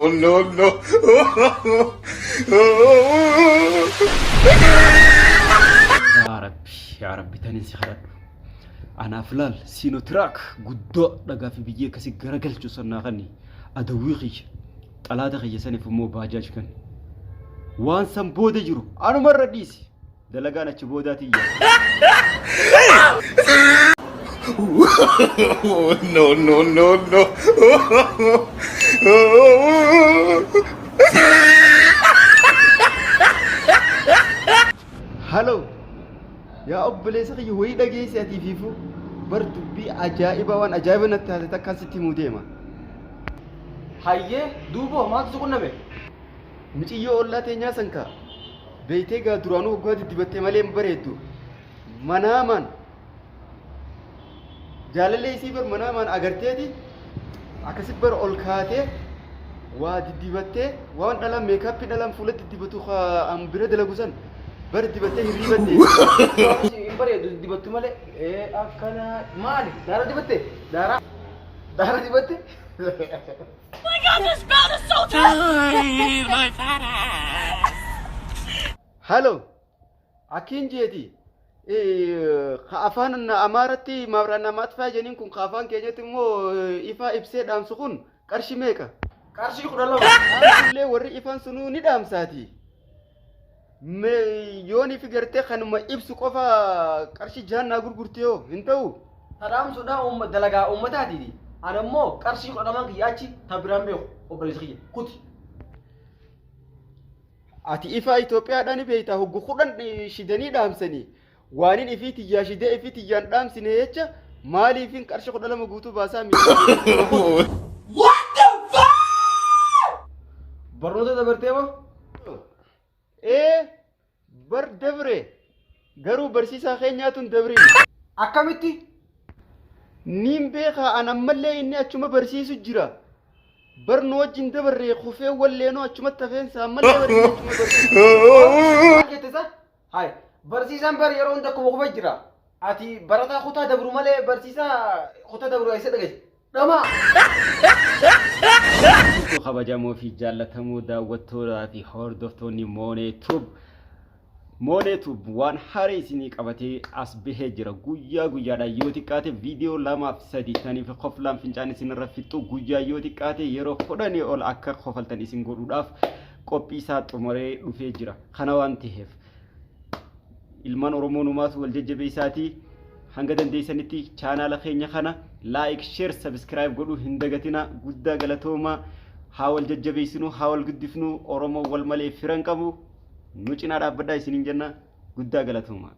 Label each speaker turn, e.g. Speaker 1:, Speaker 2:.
Speaker 1: No, no.
Speaker 2: Yaa Rabbi, yaa Rabbi tanin si kadhadhu. Anaaf laal siinotiraak guddoo dhagaa fi biyyee akkasii garagalchu sannaa kanni adawwii kiyya xalaata kiyya saniif immoo baajaaj kan waan san booda jiru anumarra dhiisi dalagaan achi boodaa tiyya.
Speaker 1: No, no, no, no.
Speaker 2: Halo yaa obboleessa kiyya wayii dhageessi ati fiifuu bar dubbii ajaa'ibaa waan ajaa'iba natti taate takkaan sitti himuu deema.
Speaker 3: Hayyee duuboo maaltu si qunname?
Speaker 2: Miciyyoo ollaa teenyaa san kaa beeytee gaa duraanuu hoggaa diddibattee malee hin bareeddu. Manaamaan jaalallee isii bar manaamaan agarteeti akkasi bar ol kaatee waa diddibattee waan dhalaan meekaappii dhalaan fuula diddibatu an bira dalagu san bar dibattee hirriiba deemte.
Speaker 3: Hin bareedu dibattu malee. Ee akkana maali? Daara dibatte? Daara? Daara dibatte?
Speaker 4: My God, this belt is so tight!
Speaker 1: My fat ass.
Speaker 2: Halo akkiin jeeti ka afaan Amaaratti mabraanna maatfaa jedhaniin kun ka afaan keenyatti immoo ifaa ibsee dhaamsu kun qarshii meeqa?
Speaker 3: Qarshii 12.
Speaker 2: Illee warri ifaan sunuu ni dhaamsaati. Yoonii fi gartee kanuma ibsu qofa qarshii jahan naa gurgurte yoo hin ta'u.
Speaker 3: Ta dhaamsuudha dalagaa uummataatiiti. Ani immoo qarshii 12n kiyya achi ta biraan beeku obboleessi kiyya kuti.
Speaker 2: Ati ifaa Itoophiyaadhaa ni beektaa hoggu 10 shidanii dhaamsanii waanin ifii tiyyaa shidee ifii tiyyaan dhaamsine jecha maaliifin qarshii 12 guutuu baasaa miti.
Speaker 3: Barnoota dabartee moo?
Speaker 2: Ee bar dabre garuu barsiisaa keenyaatu hin dabrin.
Speaker 3: Akkamitti?
Speaker 2: Niin beekaa an ammallee inni achuma barsiisu jira. Bar nu wajjin dabarree kufee walleenoo achumatti hafeensa ammallee barsiisa achuma barsiisu.
Speaker 3: Maal jette isa? Hai, barsiisaan bar yeroo hunda akkuma kufa jira. Ati barataa kutaa dabru malee barsiisaa kutaa dabru eessa dhageesse? Dhamaa!
Speaker 2: Kabajamoo fi jaallatamoo daawwattootaa fi hordoftoonni Moonee Tube. Moonee Tube waan haaraa isinii qabatee as bahee jira. Guyyaa guyyaadhaan yoo xiqqaate viidiyoo lamaaf sadi taniif koflaan fincaan isinirra fixxu guyyaa yoo xiqqaate yeroo 10 ol akka kofaltan isin godhuudhaaf qophii isaa xumuree dhufee jira. Kana waan ta'eef ilmaan Oromoo numaatu wal jajjabeessaatii hanga dandeessanitti chaanaala keenya kana like, share, subscribe godhuu hin dagatina. Guddaa galatoomaa. Haa wal jajjabeessinu, haa wal guddifnu. Oromoo wal malee firan qabu. Nu cinaa dhaabbadhaa isiniin jenna. Guddaa galatoomaa.